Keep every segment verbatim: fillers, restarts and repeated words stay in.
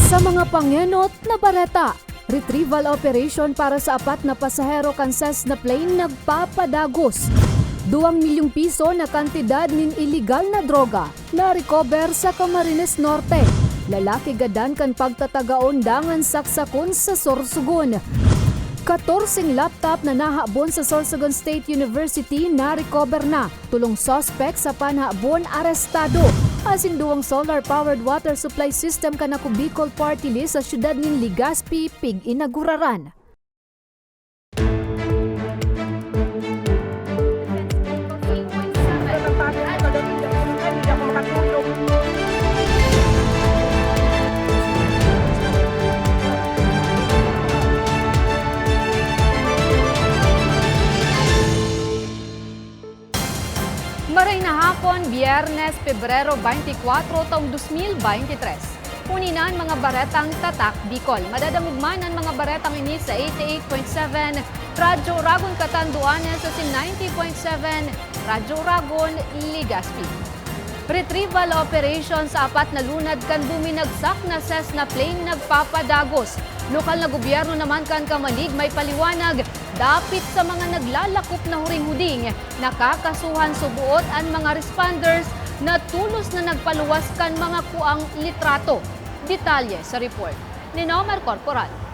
Sa mga pangenot na bareta, retrieval operation para sa apat na pasahero kan Cessna plane nagpapadagos. Duwang milyong piso na kantidad nin iligal na droga na-recover sa Camarines Norte. Lalaki gadan kan pagtatagaon dangan saksakon sa Sorsogon. Katorseng laptop na nahabon sa Sorsogon State University na-recover na. Tolong suspek sa panhabon arestado, asin duwang solar-powered water supply system kan Ako Bicol Party List sa siyudad nin Legazpi pig-inaguraran. Maray na hapon, Biyernes, Pebrero twenty-four, taong dos mil bente tres. Huni na an mga baretang Tatak Bicol. Madadangog man an mga baretang ini sa eighty-eight point seven Radyo Oragon Catanduanes asin ninety point seven Radyo Oragon, Legazpi. Retrieval operation sa apat na lunad kan buminagsak na Cessna plane nagpapadagos. Lokal na gobyerno naman kan Camalig may paliwanag, dapit sa mga naglalakop na huring-huding, nakakasuhan suboot an mga responders na tolos na nagpaluwas kan mga kuang litrato. Detalye sa report ni Nomer Corporal.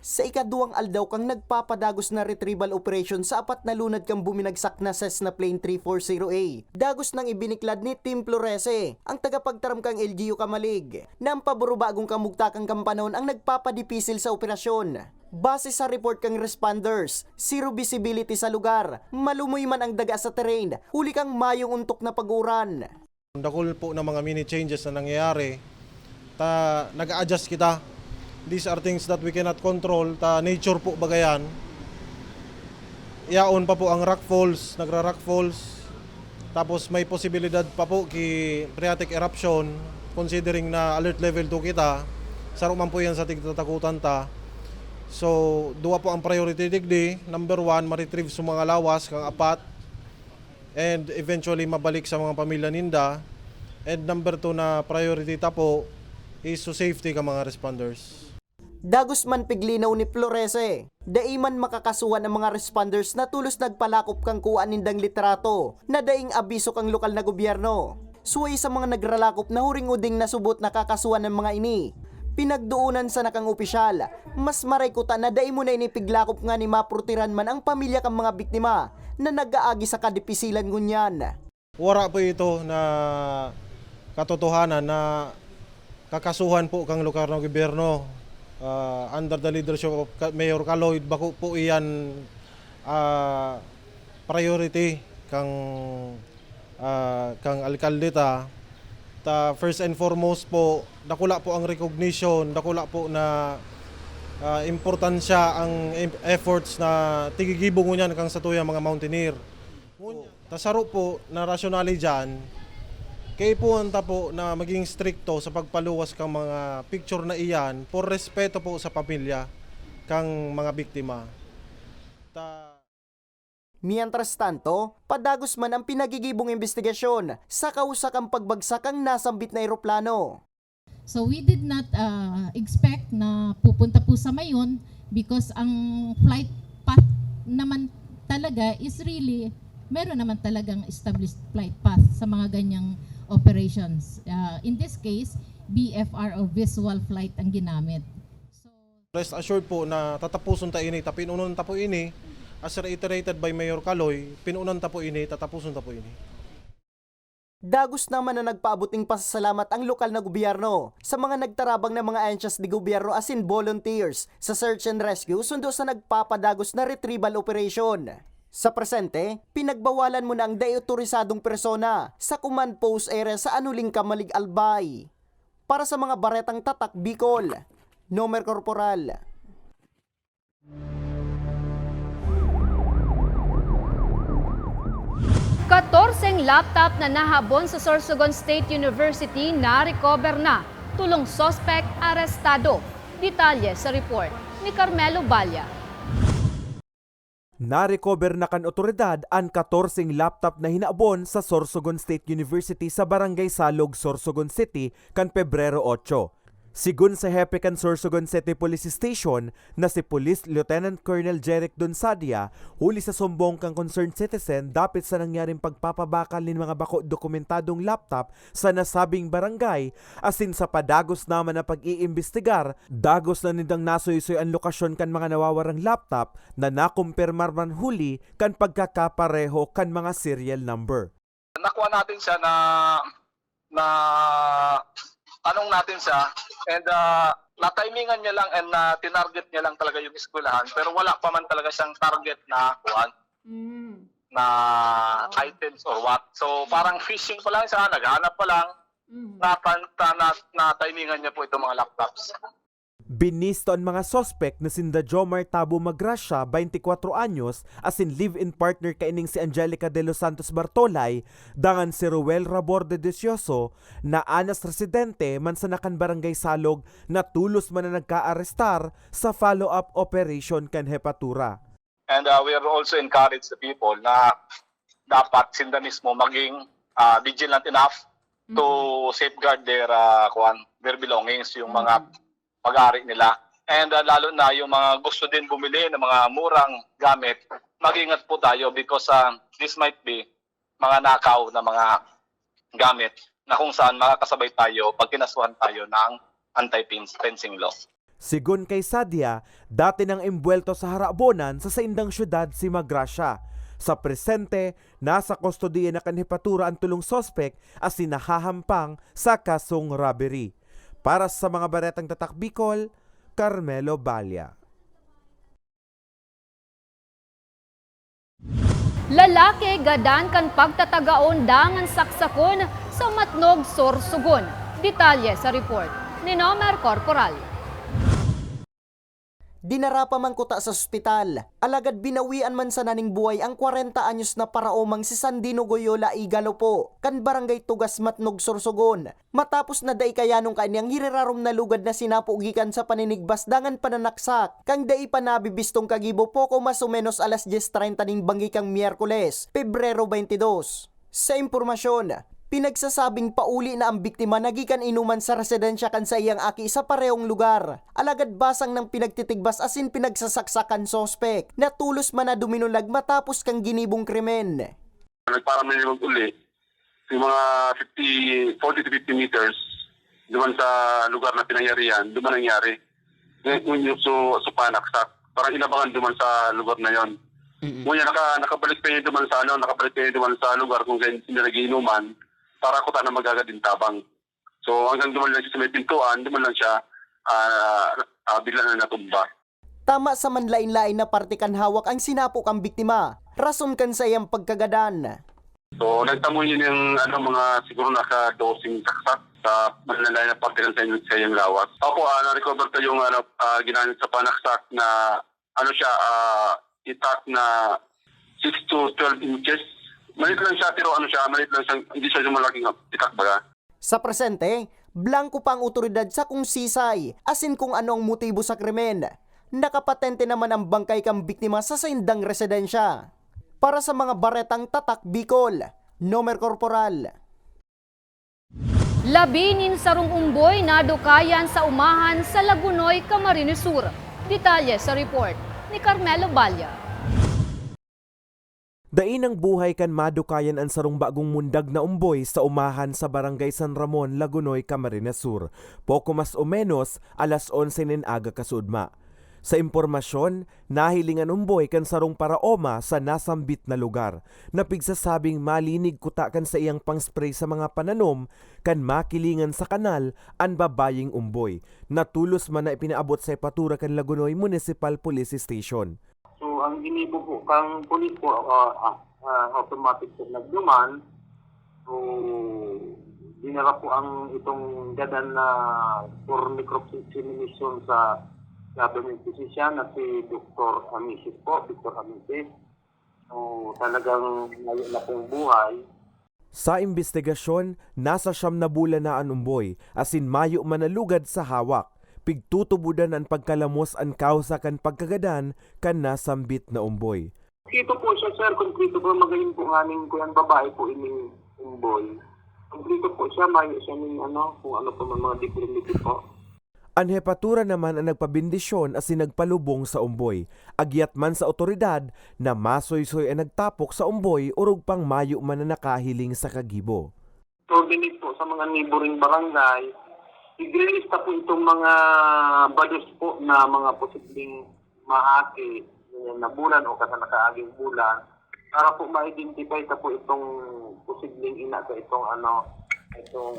Sa ikaduwang aldaw kan nagpapadagos na retrieval operation sa apat na lunad kan buminagsak na Cessna Plane three four zero A, dagos nang ibiniklad ni Tim Florese, ang tagapagtaram kan L G U Camalig, na an paborobagong kamugtakan kan panahon ang nagpapadipisil sa operasyon. Base sa report kan responders, zero visibility sa lugar, malumoy man ang daga sa terrain, huli kan mayong ontok na pag-uran. Dakul po na mga mini changes na nangyayari. Ta, nag-a-adjust kita. These are things that we cannot control. Ta, nature po baga yan. Yaon pa po ang rock falls, nagra-rock falls. Tapos may posibilidad pa po ki phreatic eruption, considering na alert level two kita. Saro man po yan sa tigtatakutan ta. So, duwa po ang priority digdi. Number one, ma-retrieve sa mga lawas, kang apat. And eventually mabalik sa mga pamilya ninda. And number two na priority ta po is sa safety ka mga responders. Dagos man piglinaw ni Florese, dai man makakasuhan ang mga responders na tolos nagpalakop kan kuwaan nindang litrato na daing abiso kan lokal na gobyerno. Suway sa mga nagralakop na huring-uding na subot na kakasuhan an mga ini. Pinagdoonan sana kan opisyal, mas maray kuta na dai mo na ini piglakop ngani maporotehan man ang pamilya kan mga biktima na nag-aagi sa kadipisilan ngunyan. Wara po ito na katotohanan na kakasuhan po kang lokal na gobyerno, ah, under the leadership of Ka-, Mayor Caloy. Bako po iyan, ah, priority kang ah, kang alkalde ta, ta first and foremost po, dakula po ang recognition, dakula po na, ah, importansya ang em-, efforts na tigigibo ngunyan kang satuyang mga mountaineer. Ngunyan, ta saro po na rationale diyan, kaipuhan ta po na maging strikto sa pagpaluwas kang mga picture na iyan por respeto po sa pamilya kang mga biktima. Ta Mientras tanto, padagos man ang pinagigibong imbestigasyon sa kausa kan pagbagsak kan nasambit na eroplano. So we did not, ah, expect na pupunta po sa Mayon because ang flight path naman talaga is really, meron naman talagang established flight path sa mga ganyang operations. Ah, in this case, V F R o visual flight ang ginamit. So, Rest assured po na tatapuson ta ini, ta pinunan ta po ini, as reiterated by Mayor Caloy, pinunan ta po ini, tatapuson ta po ini. Dagos naman na nagpaabot ning pasasalamat ang lokal na gobyerno sa mga nagtarabang na mga ahensyas de gobyerno asin volunteers sa search and rescue sundo sa nagpapadagos na retrieval operation. Sa presente, pinagbawalan mo na ang dai otorisadong persona sa command post area sa Anuling, Camalig, Albay. Para sa mga baretang Tatak Bicol, Nomer Corporal. Katorseng laptop na nahabon sa Sorsogon State University na-recover na. Tolong suspek arestado. Detalye sa report ni Carmelo Balla. Narecover na kan otoridad an katorseng laptop na hinabon sa Sorsogon State University sa Barangay Salog, Sorsogon City, kan Pebrero otso. Sigon sa hepe kan Sorsogon City Police Station na si Police Lieutenant Colonel Jeric Donsadia, huli sa sumbong kan concerned citizen dapit sa nangyaring pagpapabakal nin mga bako dokumentadong laptop sa nasabing barangay, asin sa padagos naman na pag-iimbestigar, dagos na nindang nasuysoy an lokasyon kan mga nawawarang laptop na nakumpirmar man huli kan pagkakapareho kan mga serial number. Nakuha natin siya na, na tanong natin siya, and, ah, na-timingan niya lang and na tinarget niya lang talaga yung eskwelahan, pero wala pa man talaga siyang target na kuwan, Mm. na Oo. items or what. So, Mm. parang fishing pa lang siya, naghahanap pa lang, Mm. natan-, ta-, na, na-timingan niya po itong mga laptops. Binisto an mga suspek na sinda Jomar Tabo Magracia, twenty-four anyos, asin live-in partner kaining si Angelica de los Santos Bartolay, dangan si Ruel Rabor de Desioso, na anas residente man sa nakan Barangay Salog, na tolos man na nagkaarestar sa follow-up operation kan hepatura. And, uh, we are also encourage the people na dapat sinda mismo maging, uh, vigilant enough to Mm. safeguard their, uh, kuwan, their belongings, yung mga Mm. pag-aari nila. And, uh, lalo na yung mga gusto din bumili ng mga murang gamit, mag-ingat po tayo because, uh, this might be mga nakaw na mga gamit na kung saan makakasabay tayo pag kinasuhan tayo ng anti-fencing law. Sigon kay Sadia, dati nang embwelto sa harabonan sa saindang syudad si Magracia. Sa presente, nasa kustodiya na kan hepatura an tolong suspek asin nahahampang sa kasong robbery. Para sa mga baretang Tatak Bicol, Carmelo Balla. Lalaki gadan kan pagtatagaon dangan saksakon sa Matnog, Sorsogon. Detalye sa report ni Nomer Corporal. Dinara pa man kuta sa ospital, alagad binawian man sana ning buhay ang kwarenta anyos na paraomang si Sandino Goyola Igalopo, kan Barangay Tugas, Matnog, Sorsogon, matapos na dai kayanon kaini ang hirirarom na lugad na sinapo gikan sa paninigbas dangan pananaksak, kan dai pa nabibistong kagibo poko mas o menos alas dyes treinta nin banggi kan Miyerkules, Pebrero twenty-two. Sa impormasyon, pinagsasabing pauli na ang biktima na gikan inuman sa residensya kan saiyang aki sa parehong lugar. Alagad basang nang pinagtitigbas asin pinagsasaksak kan suspek, na tolos man na duminulag matapos kan ginibong krimen. Nagparam na yung uli. Yung mga fifty, forty to fifty meters, duman sa lugar na pinangyarihan, duman nangyari. Ngayon, yung su-, supanak sa, parang inabangan duman sa lugar na yon. Mm-mm. Ngunyan, naka-, nakabalik pa yun duman sa, ano, nakabalik pa yun duman sa lugar kung saan sila nagiinuman para kuta na magagad yung tabang. So, hanggang duman lang siya sa may pintuan, duman lang siya, ah, ah, bigla na natumba. Tama sa manlaen-laen na parte kan hawak ang sinapo kan biktima, rason kan saiyang pagkagadan. So, nagtamo yun yung, ano, mga siguro naka dosing saksak sa manlaen-laen na parte kan sa, sa iyang lawas. Opo, ah, na-recover ko yung, ano, ah, ginamit sa panaksak na, ano siya, ah, itak na six to twelve inches. Maliit lang siya, pero ano siya, maliit lang siya, hindi siya yung malaking itak baga. Sa presente, blangko pa ang otoridad sa kung sisay asin kung ano ang motibo sa krimen. Nakapatente naman ang bangkay kan biktima sa saindang residensya. Para sa mga baretang Tatak Bicol, Nomer Corporal. Labi nin sarong umboy nadukayan sa umahan sa Lagonoy, Camarines Sur. Detalye sa report ni Carmelo Balla. Dai nang buhay kan madukayan an sarong bagong mundag na umboy sa umahan sa Barangay San Ramon, Lagonoy, Camarines Sur, poko mas o menos alas onse nin aga kasuodma. Sa impormasyon, nahiling an umboy kan sarong paraoma sa nasambit na lugar, na pigsasabing malinig kuta kan saiyang pang-spray sa mga pananom kan makilingan sa kanal an babayeng umboy, na tolos man na ipinaabot sa hepatura kan Lagonoy Municipal Police Station. So, ang ginibo po kang pulis po, ah, ah, ah, automatic po nagduman. So, dinala po ang itong gadan na for necropsy examination sa government physician na si Doktor Amisis po, Doktor Amisis. So, talagang ngayon na pong buhay. Sa imbestigasyon, nasa siyam na bulan na an umboy, asin mayo man na lugad sa hawak. Pigtutubodan an pagkalamos an kawsa kan pagkagadan kan nasambit na umboy. Kumpleto po siya, sir. Kumpleto po. Magayon po nganing kuyan babae po ining umboy. Kumpleto po siya. Mayo siya ning ano, kung ano po, may mga deformity po. An hepatura naman ang nagpabendisyon asin nagpalubong sa umboy. Agyat man sa awtoridad na masoysoy an nagtapok sa umboy orog pang mayo man na nakahiling sa kagibo. Coordinate po sa mga neighboring barangay, iglilista po itong mga bados po na mga posibleng maagi, ganyan, nabulan o kaya nakaaging bulan, para po ma-identify ta po itong posibleng ina sa itong, ano, itong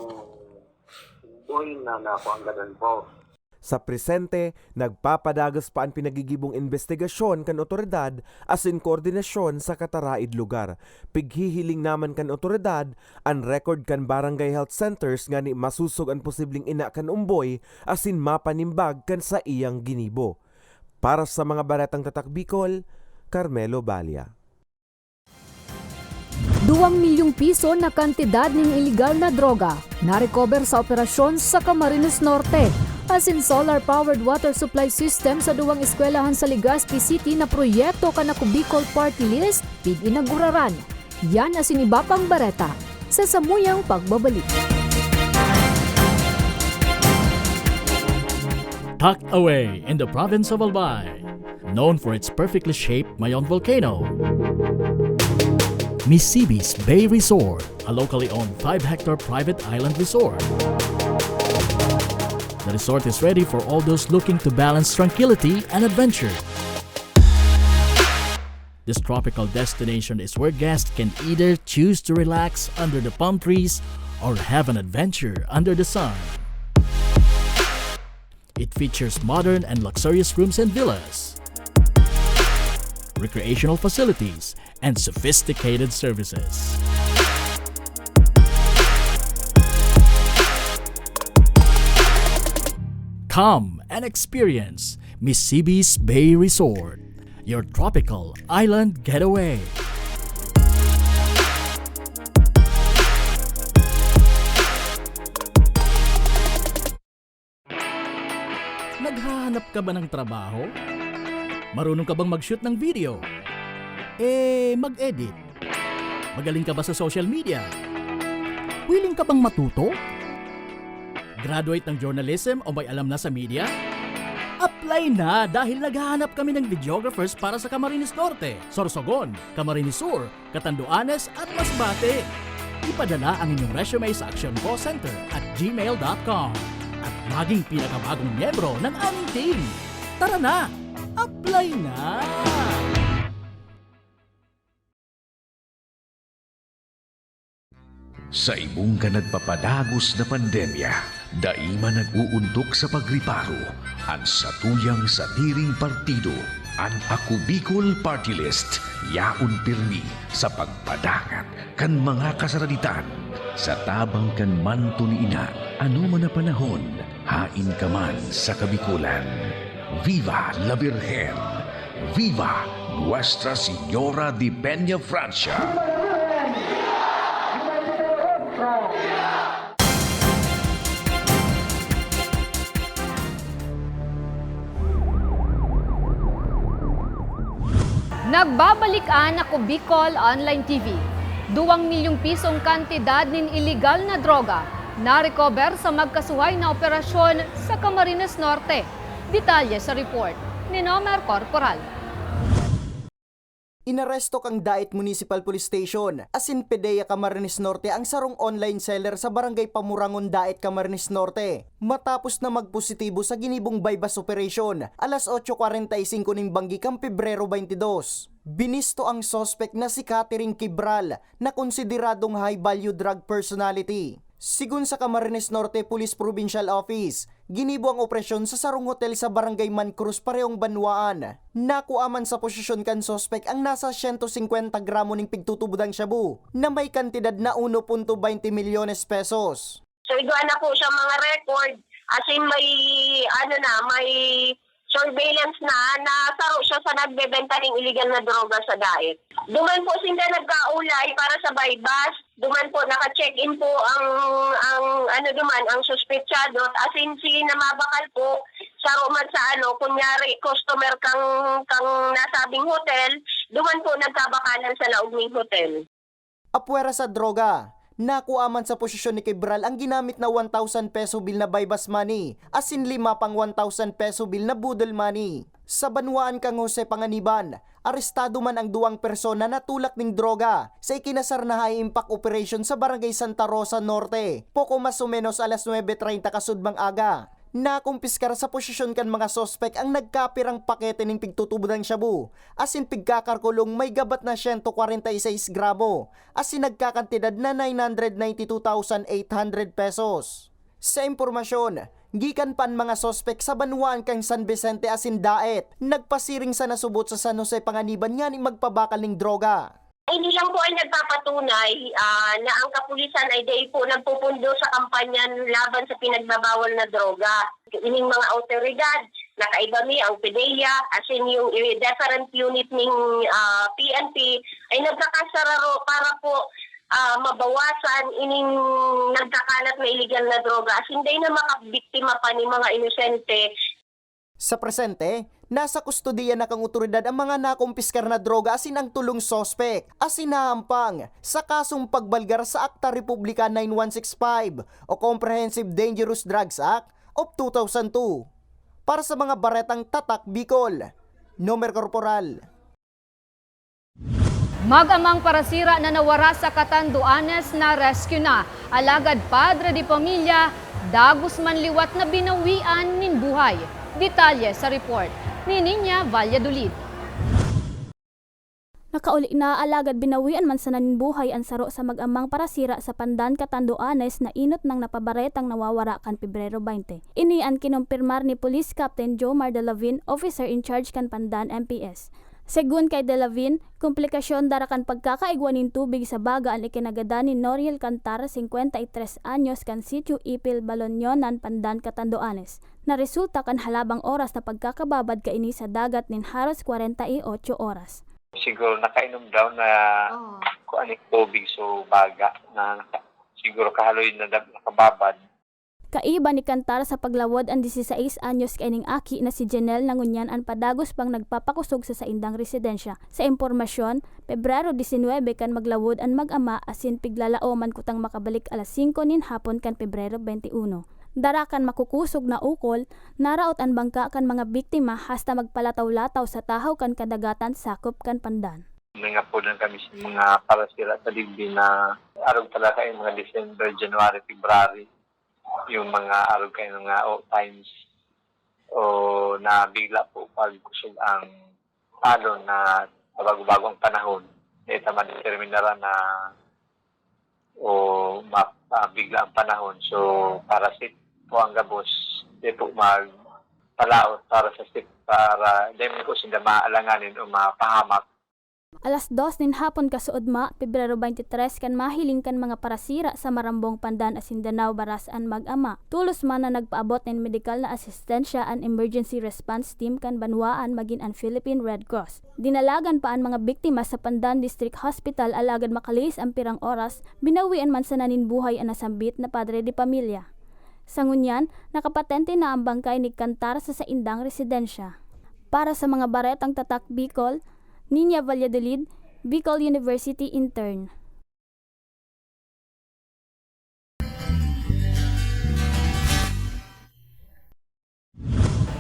boy na nakuanggadan po. Sa presente, nagpapadagos pa an pinagigibong imbestigasyon kan awtoridad asin koordinasyon sa kataraid lugar. Pighihiling naman kan awtoridad an record kan barangay health centers ngani masosog an posibleng ina kan umboy asin mapanimbag kan saiyang ginibo. Para sa mga baretang Tatak Bicol, Carmelo Balia. Duwang milyong piso na kantidad nin iligal na droga narecover sa operasyon sa Camarines Norte. Asin solar-powered water supply system sa duwang eskwelahan sa Legazpi City na proyekto kan Ako Bicol Party List, pig-inaguraran. Yan asin iba pang bareta sa samuyang pagbabalik. Tucked away in the province of Albay, known for its perfectly shaped Mayon volcano, Misibis Bay Resort, a locally owned five-hectare private island resort. The resort is ready for all those looking to balance tranquility and adventure. This tropical destination is where guests can either choose to relax under the palm trees or have an adventure under the sun. It features modern and luxurious rooms and villas, recreational facilities, and sophisticated services. Come and experience Misibis Bay Resort, your tropical island getaway. Naghahanap ka ba ng trabaho? Marunong ka bang mag-shoot ng video? Eh, mag-edit? Magaling ka ba sa social media? Willing ka bang matuto? Graduate ng journalism o may alam na sa media? Apply na, dahil naghahanap kami ng videographers para sa Camarines Norte, Sorsogon, Camarines Sur, Catanduanes at Masbate. Ipadala ang inyong resume sa actioncallcenter at gmail dot com at maging pinakabagong miyembro ng aming team. Tara na! Apply na! Saimong kan nagpapadagos na pandemya, dai man nag-uuntok sa pagriparo an satuyang sadiring partido. An Ako Bicol Party List yaon pirmi sa pagpadangat kan mga kasaraditan sa tabang kan manto ni ina, anoman na panahon, haen ka man sa Kabikolan. Viva la Virgen! Viva Nuestra Señora de Peña Francia! Nagbabalik an Ako Bicol Online T V. Duwang milyong pisong kantidad nin iligal na droga narecover sa magkasuhay na operasyon sa Camarines Norte. Detalye sa report ni Nomer Corporal. Inaresto kan Daet Municipal Police Station asin PDEA Camarines Norte ang sarong online seller sa Barangay Pamurangon, Daet, Camarines Norte, matapos na magpositibo sa ginibong buy-bust operation alas otso kwarenta y singko nin banggi kan Pebrero twenty-dos. Binisto ang suspek na si Catherine Kibral, na konsideradong high-value drug personality. Sigon sa Camarines Norte Police Provincial Office, ginibo ang operasyon sa sarong hotel sa Barangay Man Cruz, parehong banwaan. Nakua man sa posesyon kan suspek ang nasa siyento singkwenta gramo ning pigtutubodang shabu na may kantidad na uno punto baynte milyones pesos. So, igwa na po siya mga record, as in may, ano na, may surveillance na, nasaro siya sa nagbebenta ng illegal na droga sa Daet. Duman po sinda nagkaulay para sa buy-bust. Duman po naka-check-in po ang, ang ano duman, ang suspetsado. As in, si namabakal po, saro man sa ano, kunyari, customer kang, kang nasabing hotel, Duman po nagkabakalan sa laog ning hotel. Apwera sa droga, nakua man sa posesyon ni Cabral ang ginamit na one thousand peso bill na buy-bust money, asin lima pang one thousand peso bill na boodle money. Sa banwaan kan Jose Panganiban, arestado man ang duwang persona na tulak nin droga sa ikinasar na high-impact operation sa Barangay Santa Rosa Norte, poko mas o menos alas nuebe treinta kasudmang aga. Nakumpiskar sa posesyon kan mga suspek ang nagkapirang pakete nin pigtutubod nin shabu, asin pigkakarkulong may gabat na siyento kwarenta y seis gramo, asin nagkakantidad na nine hundred ninety two thousand eight hundred pesos. Sa impormasyon, gikan pa an mga suspek sa banwaan kan San Vicente asin Daet, nagpasiring sa nasubot sa San Jose Panganiban nganing magpabakal nin droga. Ini lang po ay nagpapatunay, ah, na ang kapulisan ay dai po nagpupundo sa kampanya laban sa pinagbabawal na droga. Ining mga awtoridad, nakaiba mi ang PDEA, asin yung, eh, different unit ning, ah, P N P ay nagkakasararo para po, ah, mabawasan ining nagkakalat na iligal na droga. Asin dai na makabiktima pa ning mga inosente. Sa presente, nasa kustodiya na kan awtoridad ang mga nakumpiskar na droga asin ang tolong suspek, asin naampang sa kasong pagbalgar sa Akta Republika nine one six five o Comprehensive Dangerous Drugs Act of two thousand two. Para sa mga baretang Tatak Bicol, Nomer Corporal. Mag-amang parasira na nawara sa Catanduanes na-rescue na, alagad padre de pamilya, dagos man liwat na binawian nin buhay. Detalye sa report ni Niña Valladolid. Nakauli na, alagad binawian man sana nin buhay an saro sa mag-amang parasira sa Pandan, Catanduanes na inot nang napabaretang nawawara kan Pebrero twenty. Ini an kinumpirmar ni Police Captain Jomar Delavin, officer in charge kan Pandan M P S. Segun kay Delavin, komplikasyon dara kan pagkakaigwa nin tubig sa baga an ikinagadan ni Noriel Cantar, singkwenta y tres anyos, kan sitio Ipil, Balonyonan, Pandan, Catanduanes, na resulta kan halabang oras na pagkakababad kaini sa dagat nin haros kwarenta y ocho oras. Siguro nakainom daw na Oo. kung anong tubig, so baga na naka-, siguro kahaloy na nag-, nakababad. Kaiba ni Cantar sa paglawod an disisais anyos kaining aki na si Jenel na ngunyan an padagos pang nagpapakosog sa saindang residensya. Sa impormasyon, Pebrero disinwebe kan maglawod an mag-ama asin piglalao man kutang makabalik alas singko nin hapon kan Pebrero twenty uno. Dara kan makukosog na ukol, naraot an bangka kan mga biktima hasta magpalataw-lataw sa tahaw kan kadagatan sakop kan Pandan. May napunan kami sa mga parasira sa digdi na arog talaga yung mga December, January, February. Yung mga arog kayo nga, o, times o na bigla po pagkusog ang alon na bago-bago ang panahon, dahil sa madeterminara na o ma-, ah, bigla ang panahon. So, para safe po ang gabos, di po magpalaot para sa safe, para di po sila maalanganin o mapahamak. Alas dos nin hapon kasuodma, Pebrero twenty-three, kan mahiling kan mga parasira sa Marambong, Pandan asin Danao baras an mag-ama. Tolos man na nagpaabot nin medikal na asistensya an Emergency Response Team kan banwaan magin an Philippine Red Cross. Dinalagan pa an mga biktima sa Pandan District Hospital, alagad makalihis an pirang oras, binawian man sana nin buhay an nasambit na padre de pamilya. Sa ngunyan, nakapatente na an bangkay ni Cantar sa saindang residensya. Para sa mga baretang Tatak Bicol, Niña Valladolid, Bicol University Intern.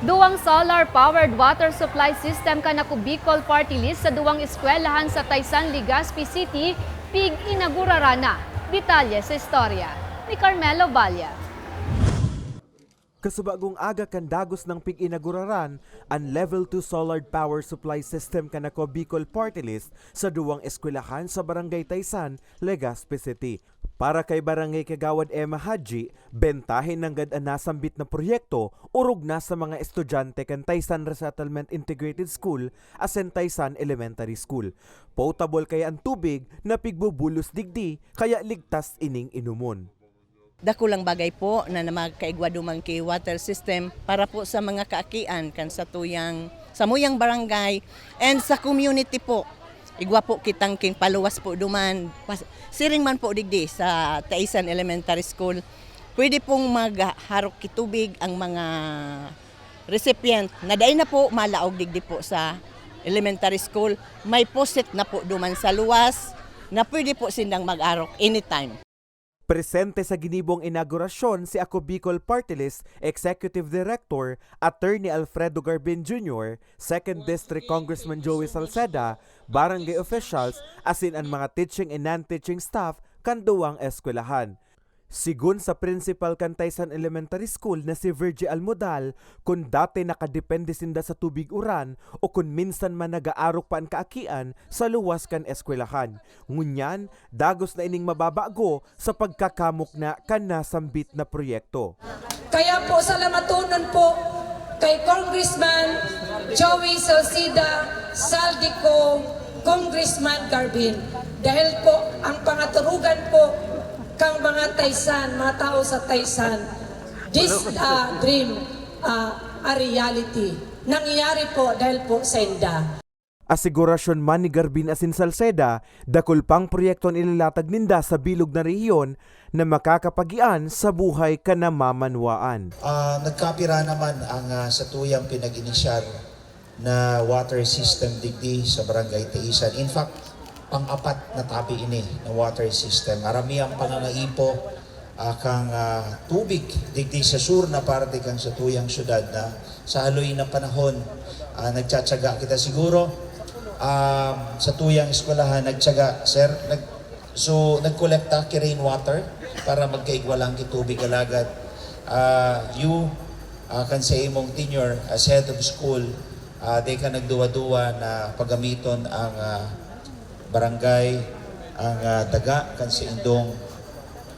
Duwang solar-powered water supply system kan Ako Bicol Party List sa duwang eskwelahan sa Taysan, Legazpi City, pig-inaguraran na. Detalye sa istorya ni Carmelo Valla. Kasubagong aga kan dagos nang pig-inaguraran an Level two Solar Power Supply System kan Ako Bicol Party List sa duwang eskwelahan sa Barangay Taysan, Legazpi City. Para kay Barangay Kagawad Emma Hadji, bentahe nanggad an nasambit na proyekto orog na sa mga estudyante kan Taysan Resettlement Integrated School asin Taysan Elementary School. Potable kaya an tubig na pigbubulos digdi, kaya ligtas ining inomon. Dakulang bagay po na, na magkaigwa duman ki water system para po sa mga kaakian kan satuyang, samuyang barangay and sa community po. Igwa po kitang king paluwas po duman. Pas-, siring man po digdi sa Taisan Elementary School. Pwede pong magharok ki tubig ang mga recipient na dai na po malaog digdi po sa Elementary School, may pusit na po duman sa luwas na pwede po sindang mag-arok anytime. Presente sa ginibong inaugurasyon si Ako Bicol Party List Executive Director Attorney Alfredo Garbin Junior, Second District Congressman Joey Salceda, barangay officials, asin an mga teaching and non-teaching staff kan duwang eskwelahan. Sigon sa principal kan Taysan Elementary School na si Virgie Almodal, kun dati nakadepende sinda sa tubig uran o kun minsan man nag-aarok pa an kaakian sa luwas kan eskwelahan. Ngunyan, dagos na ining mababago sa pagkakamukna kan nasambit na proyekto. Kaya po, salamatonon po kay Congressman Joey Salcida, Zaldy Co, Congressman Garbin. Dahil po ang pangaturugan po kang mga Taysan, mga tao sa Taysan, this uh, dream uh, a reality. Nangyayari po dahil po sa inda. Asigurasyon man ni Garbin asin Salceda, dakul pang proyekto an ilalatag ninda sa bilog na rehiyon na makakapagian sa buhay kan namamanwaan. Ah, nagkapira naman ang ah, satuyang pinag-inisyar na water system digdi sa Barangay Taisan. In fact, pang-apat na tabi ini na water system. Arami ang pangangaipo ah, kang ah, tubig digdi sa sur na parte kan satuyang syudad na sa haloy na panahon ah, nagtsatsaga kita siguro ah, sa tuyang eskwelahan nagtsaga sir nag, so nagkolekta ki rainwater para magkaigwa lang ki tubig alagad ah, you ah, kan sa imong tenure as head of school ah, di ka nagduwa-duwa na pagamiton ang ah, barangay ang ah, daga kan sa indong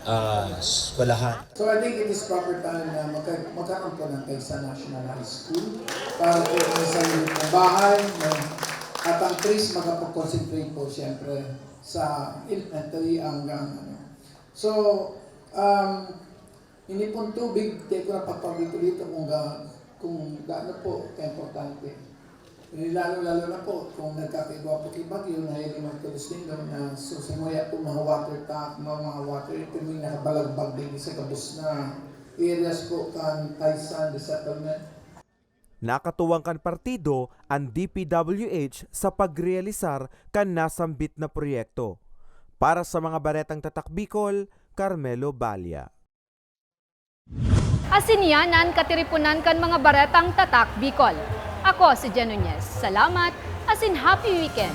ah, eskwelahan. So I think it is proper time na magka magkakampon ang Taysa National High School para po may sarili pong bahay no? At ang trees makapag-concentrate po siyempre sa elementary hanggang ano. So um, inipon tubig, di ko na pagpagulito kung, ga, kung gaano po ka-importante. Lalo-lalo na po kung nagkakaigwa po kay Bagyo na yun yung magtulos nindo na so simuya po mga water tank, mga, mga water ito may nakabalagbag din sa gabos na areas po kan Taisan Resettlement. Nakatuwang kan partido an D P W H sa pagrealisar kan nasambit na proyekto. Para sa mga Baretang Tatak Bicol, Carmelo Balia. Asin iyan an katiriponan kan mga baretang Tatak Bicol. Ako si Jen Nunez. Salamat asin happy weekend!